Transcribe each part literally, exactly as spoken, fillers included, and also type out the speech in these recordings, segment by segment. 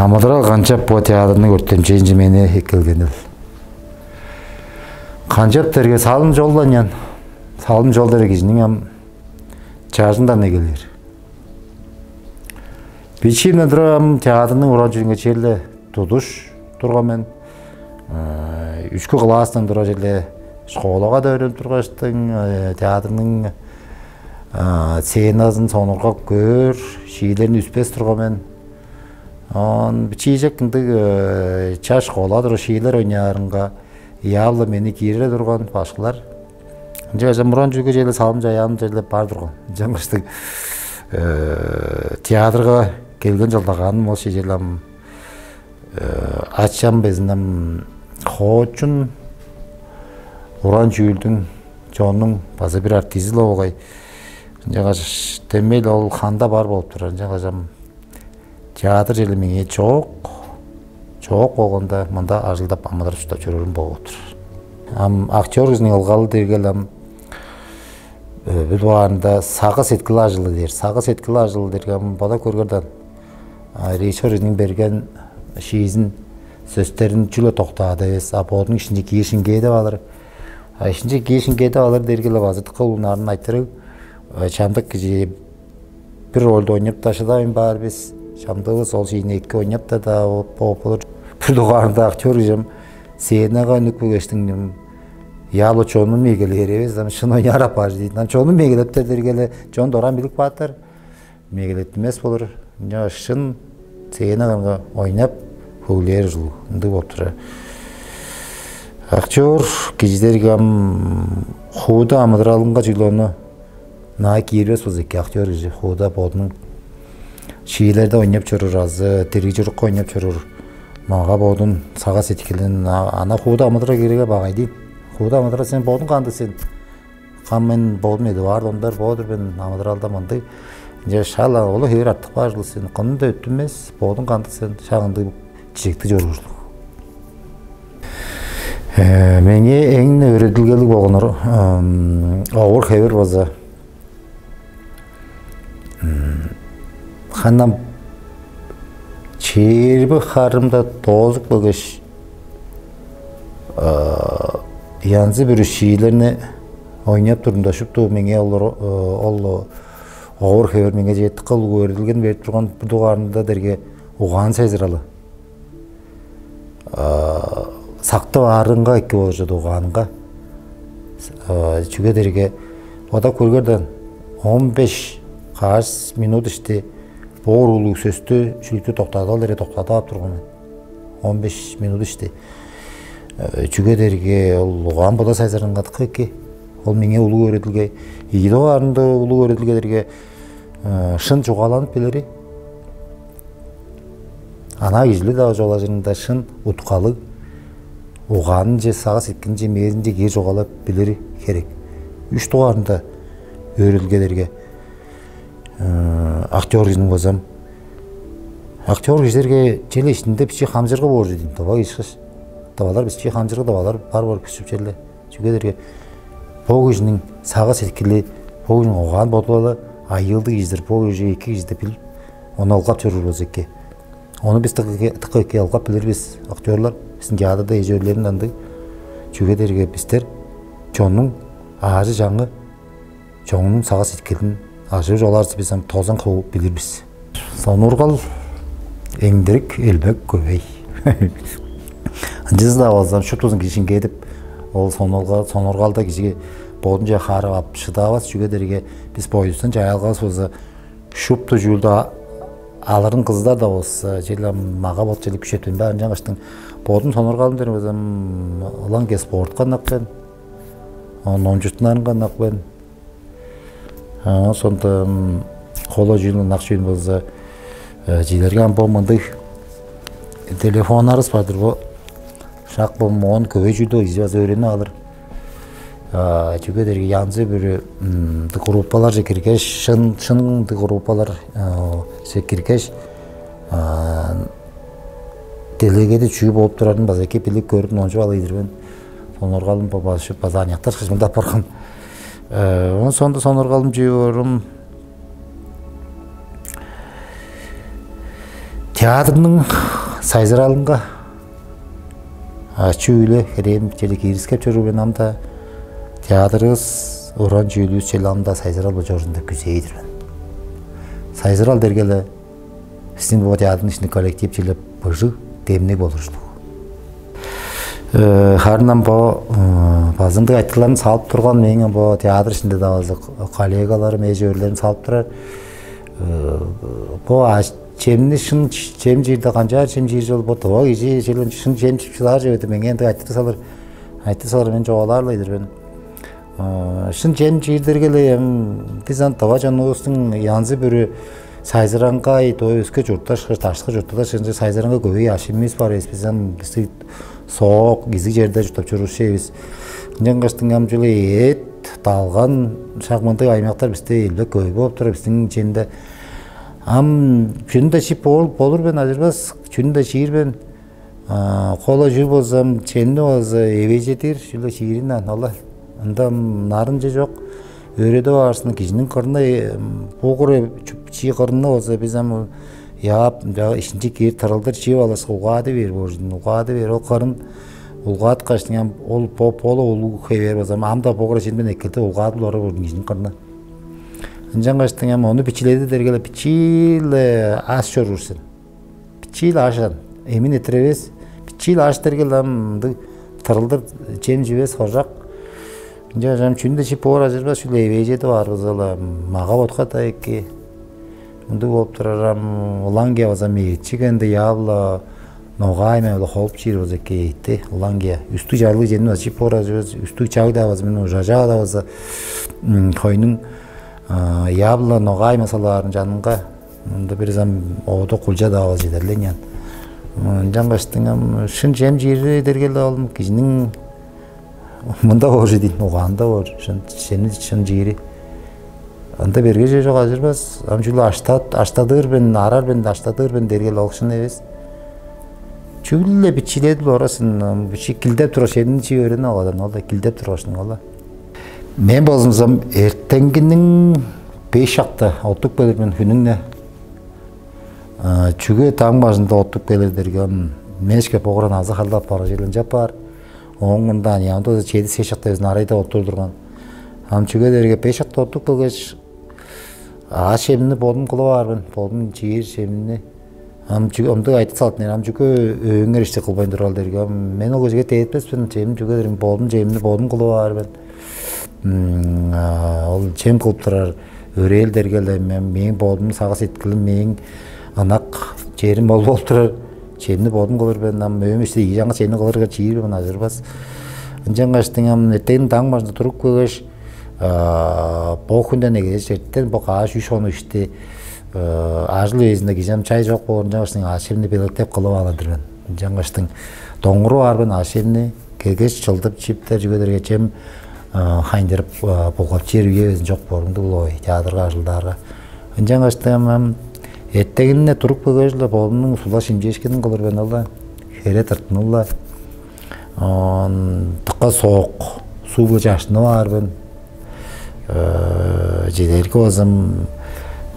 Амыдырал канчап бо театрның өртемчейинче мени эккелгенил? Канчап дээрге салым чолдан ян. Салым чол дээрге кижиниң ам чажындан эгелээр. Бичиимден тура ам театрның уран чүүлүнге черле тудуш турган мен. Э, үшкү класстан тура черле школага да өөренип тургаштың, э, театрның, э, сценазын сонургап көөр, шиилерин үспес турган мен. Он бичиижек ындыг, э, чаш школа тура шиилер ойнаарынга явла мени киире турган башкылар. Ынча кажам уран чүүлге черле салым чаяан черле бар турган. Ынчангаштыг, э, театрга келген чылдагааным ол шижелам, э, ачам безинем хоочун уран чүүлдүң, чоннуң база бир артизи-ла болгай. Ынчангаш демек ол ханда бар болуп турар. Ынчангаш ам театр черле меңээ чоок, чоок болганда мында ажылдап амыдырап чурттап чорурум болуп турар. Ам актер кижиниң ылгалы дегел ам, э, бир дугаарында сагы сеткил ажылы дээр. Сагы сеткил ажылы дээрге ам бода көргөрден, а, режиссер кижиниң берген шиизин, сөстерин чүле токтаады эвес, а бодунуң ишинче киир шиңгээдеп алыр. А ишинче киир шиңгээдеп алыр дээрге-ле база дыка улуг нарын айтырыг. Э, чамдык кижи бир рольду ойнап-даа шыдавайн баар бис. Чамдыывыс ол шиини эки ойнап-даа, даа бооп, бооп болур. Бир дугаарында актер кижим сценага үнүп көгештиң, ям, яалы чонум эгелээр эвес, ам шын ойнаар апаар дейт. Ам чонум эгелептер дергеле чон дораан билип кааттар. Мегелеттинмес болур. Ынча шын сценага ойнап хөглээр ужурлуг ындыг болуп турар. Актер кижи дээрге ам хууда амыдыралынга чүгле ону наа киирбес болза эки, актер кижи хууда бодунуң шиилерде ойнап чоруур азы дириг чурукка ойнап чоруур мага бодун сага сеткилин ана хууда амыдырал киирге багай дейн. Хууда амыдырал сен бодуң кандыг сен? Кам мен бодум Эдуард Ондар боор-дур мен, амыдыралда мындыг. Ынча шала олу хевер артып каар ужурлуг сен. Кымны-даа өттүнмес, бодуң кандыг сен, шак ындыг чижектиг чоруур ужурлуг. Э, меңээ эң өөредилгелиг болгоннор овур-хевир база ханам чээрби харымда доозуп келгеш, янзы бүрү шиилерни ойнап турумда шупту меңээ ол, ол овур-хевир меңээ четик кылып өөредилген берип турган бир дугаарында дерге угаан сайзыралы. Сактып аарынга эки болчу дугаанга. Чүге дээрге ода көргерден он беш каш минут ишти боор улуг сөстү шүлүктү токтадып алыр эре токтадып ап турган мен. Он беш минут ишти. Чүге дээрге ол угаан бода сайзырынга дыка эки. Ол меңээ улуг өөредилге. Ийи дугаарында улуг өөредилге дээрге шын чугааланып билири. Ана кижилиг-даа чугаалажырында шын уткалыг, угаанынче, сагыш сеткилинче, мээринче киир чугаалап билири херек. Үш дугаарында өөредилгелерге актер кижиниң болзам, актер кижилерге чел иштинде бичии хамчыргы боор чүве дейм. Дыва кижи ышкаш. Дывалар бичии хамчыргы дывалар бар боор күшчүп черле. Чүге дээрге бо кижиниң сагыш сеткили, бо кижиниң угаан бодалы айыылдыг кижи-дир, бо кижи эки кижи деп билип, ону ылгап чоруур болза эки. Ону бис дыка эки ылгап билир бис, актерлар, биздин театрда эжи өрлерин ындыг. Чүге дээрге бистер чоннуң аажы чаңы, чоннуң сагыш сеткилин ажыып чугаалаарывыста бис ам тозан хуу билир бис. Сонургал эңдирик элбек көбей. Ынчызы-даа болзам шуптузун кижи шиңгээдип, ол сонургал сонургалда кижиге бодунче харып ап шыдавас, чүге дээрге бис бойдустан чаяалгавыс болза шупту чүүлдү алырын кызыдар-даа болза черле мага бот черле күчетпейн баар ынчангаштың бодун сонургалын дер болзам ылаң кес спортка ынак мен. Номчуттунарынга ынак мен. Ооң соонда холо чүүл ынак чүүл болза, чилерге ам бо мындыг телефоннарывыс бар-дыр бо. Шак бо моон көбей чүүлдү кижи база өөрүнүп алыр. Чүге дээрге янзы бүрү группаларже киргеш, шын шын группаларже киргеш, делегеде чүү болуп турарын база эки билип көрүп номчуп алыйдыр мен. Сонургалым база аныяктар кыжымда апарган. Оон соонда сонургалым чүү боорум, Театрның сайзыралынга ачы-үүле херээм черле киирискеп чоруур мен. Ам-даа театрывыс, уран чүүлүвүс черле ам-даа сайзырал-биле чорзун деп күзээр-дир мен. Сайзырал дээрге-ле бистиң бо театрның иштинде коллектив черле быжыг, демниг болур ужурлуг. Э, харын ам бо, э, база ындыг айтырыгларны салып турган мээң ам бо театр иштинде-даа база коллегаларым, эш-өөрлерим салып турар. Э, бо а-, чемни шын ч-, чем чиирде канчаар чем чиир чүвел, бо тыва кижи черле шын чем чип шыдаар чүве деп меңээ ындыг айтырыг салыр. Айтырыг салыр, мен чугаалаар-ла-дыр мен. Э, шын чем чиир дээрге-ле эм бис ам тыва чонувустуң янзы-бүрү сайзыраңгай, доо өске чурттар, даштыкы чурттарда шынчы сайзыраңгай көвей аъш-чемивис бар эвес бис ам. Бисти соок, изиг черде чурттап чоруур чүве бис. Ынчангаштың ам чүгле эът, далган, шак мындыг аймактар бисте элбек көвей болуп турар бистиң чемде. Ам чүнү-даа чип бол-, болур мен, ажырбас, чүнү-даа чиир мен. А, кол-ла чүве болза ам, чемни болза эвээжедир, чүгле чиирин ан ол-ла. Ында ам нарын чүве чок. Өөредип аарзын кижиниң кырны, э, бугур, э, чүп-, чии кырны болза бис ам яап, ынча ишинче киир тырылдыр чип алгаш, угаады бээр боор чүве, угаады бээр. Ол кырын улгааткаштың ам ол бо-, бо-ла улуг хевээр болза ам, ам-даа бугур чемден эккелди, угаадып олурар боор чүве кижиниң кырны. Ынчангаштың ам ону бичииледи дээрге-ле бичии-ле аъш чоруур сен. Бичии-ле аъш ан, эмин эрттир эвес, бичии-ле аъш дээрге-ле ам ындыг тырылдыр чем чүве эвес, хоржок. Ынчангаш ам чүнү-даа чип боор, ажырбас, чүгле эвээжедип аарывыска-ла, мага-ботка-даа эки. Мындыг болуп турар. Ам ылаңгыя база мээчи кенде яап-ла ногаай маа-биле холуп чиир болза эки эътти, ылаңгыя. Үстүг чаглыг чемни база чип боор, ажырбас, үстүг чаг-даа база, мен ужа чаг-даа база, м, хойнуң, а, яап-ла ногаай маа салаарын чанынга, мында бир зам оодук кулча-даа база чедер-ле ыйнаан. Ынчангаштың ам шын чем чиири дээрге-ле ол кижиниң мында боор чүве дийин, угаанда боор, шын, чемни шын чиири. Ында берге чүве чок, ажырбас. Ам чүгле аштат-, аштадыр мен, арар мен, аштадыр мен дээрге-ле ол шын эвес. Чүгле бичииледип олур сен, ам бичии килдеп турар чемни чип өөренип алган, ол-ла килдеп тургаш ол-ла. Мен болзумза ам эртенгиниң беш шакта оттуп келир мен хүннүң-не. А, чүге даң бажында оттуп келир дээрге, ам мен ишке бугуран азы харлап баар, черле ынчап баар. Ооң мурнунда аныяамда болза чеди-сес шакта безин арайда оттур турган. Ам чүге дээрге беш шакта оттуп келгеш, аъш-чемни бодум кылып аар мен, бодум чиир чемни. Ам чү-, ындыг айтырыг салыптар, ам чүге өөңер ишти кылбайн турар дээрге, ам мен ол кижиге дээдиппес мен, чемим чүге дээрге бодум чемни бодум кылып аар мен. М, а, ол чем кылып турар өрээл дээрге-ле мен, мээң бодумнуң сагыш-сеткилим, мээң ынак черим ол болуп турар. Чемни бодум кылыр мен, ам өөм ишти ийи чаңгыс чемни кылырга чиир мен, ажырбас. Ынчангаштың ам эртен даң бажында туруп келгеш, а, бо хүнден эгелээш эртен бо каш-үш хонук ишти, э, ажыл үезинде кижи ам чай чок боор, ынчангаштың аъш-чемни белеткеп кылып алыр-дыр мен. Ынчангаштың доңуруп аар мен аъш-чемни, келгеш чылдып чиптер, чүге дээрге чем, э, хайындырып, э, булгап чиир үе безин чок боор, ындыг-ла ой, театрга ажылдаарга. Ынчангаштың ам, ам эртенинде туруп келгеш-ле бодумнуң сула-шимчээшкинин кылыр мен ол-ла, хере тыртынып-ла. Оон дыка соок суу-биле чаштынып аар мен. Э, чедерги болза ам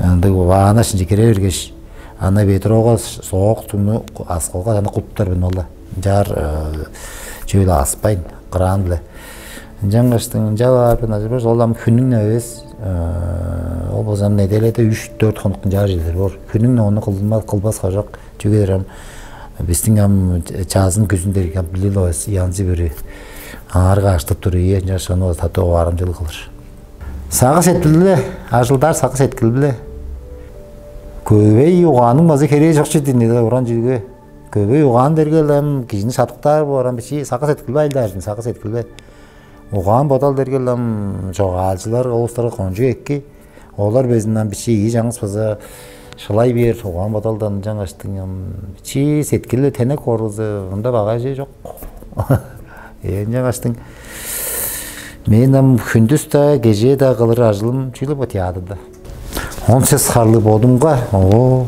ындыг ванна иштинче кире бергеш, ана ведрога соок сугну аскылга ана куптар мен ол-ла. Ынчаар, э, чүве-ле аспайн, кран-биле. Ынчангаштың ынчап аар мен, ажырбас, ол ам хүннүң-не эвес, э, ол болза ам неделяда үш-дөрт хонук ынчаар чедер боор. Хүннүң-не ону кылынма-, кылбас хоржок. Чүге дээрге ам бистиң ам чазын, күзүн дээрге ам билир-ле бис, янзы-бүрү аарыг ажыттып тур, ийе, ынчангаш ону татып аарымчалыг кылыр. Сагыш-сеткил-биле, ажылдаар сагыш-сеткил-биле. Көвей угаанның база херээ чок чүве дийин, уран чүүлге. Көвей угаан дээрге-ле ам кижини шаптыктаар боор, ам бичии сагыш-сеткил-биле ажылдаар, сагыш-сеткил-биле. Угаан-бодал дээрге-ле ам чогаалчылар улустарга кончуг эки. Олар безин ам бичии ийи чаңгыс база шылай бээр угаан-бодалдан, ынчангаштың ам бичии сеткили тенек орузу, мында багай чүве чок. Э, ынчангаштың мен ам хүндүс-даа, кежээ-даа кылыр ажылым чүгле бо театрда. Он сес харлыг бодумга, о,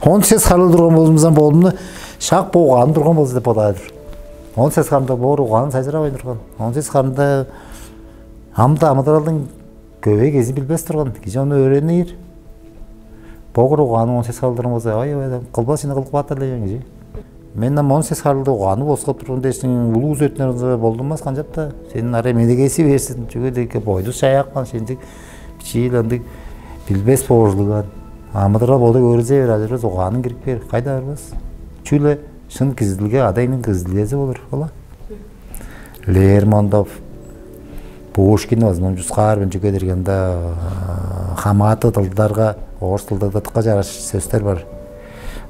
он сес харлыг турган болзумза, бодумну шак бо угаан турган болза деп бодаар. Он сес харлыг боор угаан сайзыравайн турган. Он сес харлыг ам-даа амыдыралдың көвей кезин билбес турган. Кижи ону өөренир. Богур угаанның он сес халдырын болза, ай, ай, кылбас ини кылып кааттар эле кижи. Мен ам он сес халды угаанып оскап турган дээштиң улуг үзөттүнөр болдунмас канчап-та. Сенин арай медегейси берсин, чүге дээрге бойдус чаяакпан, сенчик бичиил ындыг билбес боожулуган. Амыдырал боду көрүзе бер, ажырбас угаанын кирип бер. Кайда барбас? Чүгле шын кизилге адайның кизилгези болур ола. Лермонтов, Пушкин возможно чускаар мен, чүге дергенде хамааты дылдарга орус дылдарда дыка жараш сөстер бар.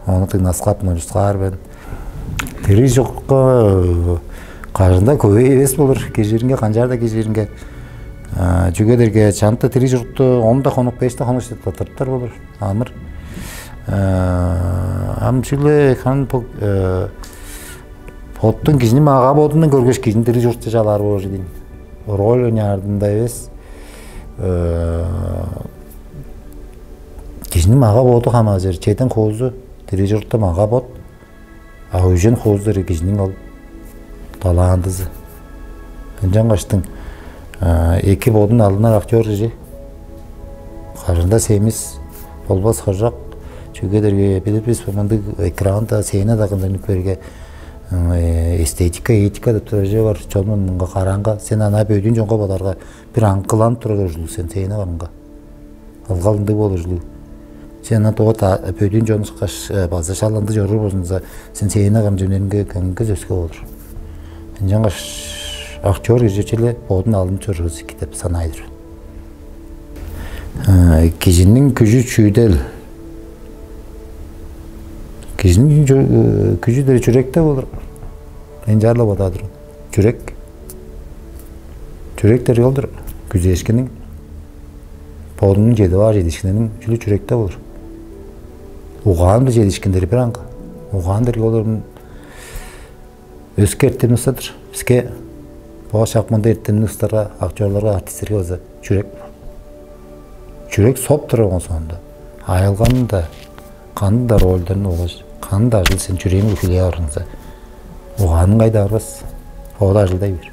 Ону тыйнаскап мынчускаар мен. Дириг чурукка кажында көбей эвес болур, кижиринге канчаар-да кижиринге. Чүге дерге чанта дириг чурукту он да хонук, беш да хонук тыртыптар болур. Амыр. Ам чүгле хан боттуң кижини мага бодундан көргөш кижини дириг чурукче чалаар болур дейм. Роль оняардында эвес. Кижини мага боду хамаажыр, чеден хуузу дириг чурукта мага бот, а үжен хуузу дириг кижиниң ол талаандызы. Ынчангаштың эки бодун алынар актер кижи карында семис болбас хыржак. Чүге дээрге билир бис мындыг экранда, сценада кылдынып берге эстетика, этика деп турар чүве бар. Чонун мынга караанга, сен ана бөдүүн чонга бодаарга бир аңкыланып турар ужурлуг сен сцена кырынга. Ылгалындыг болур ужурлуг. Сен ана доо бөдүүн чон ышкаш база шаланды чоруур болзуңза, сен сцена кырын чүненге көңгүс өске болур. Ынчангаш актер кижи чүле бодун алынып чоруур эки деп санаай-дыр. Кижиниң күжү чүүдел. Кижиниң күжү дээрге чүректе болур. Мен чаарлап бодаа-дыр. Чүрек. Чүрек дээрге ол-дур. Күзээшкиниң бодунуң чедип аар чедиишкининиң чүлү чүректе болур. Угаан-биле чедиишкиндери бир аңгы. Угаан дээрге ол өске эртемни ыстадыр. Биске бо шак мында эртемни ыстарга, актерларга, артистерге база чүрек. Чүрек соп турар оон соонда. Аялганын-да, кандыг-даа рольдарын болгаш кандыг-даа ажыл сен чүрээң хүлээп алырыңза, угааның кайда барбас. Ода ажылдай бер.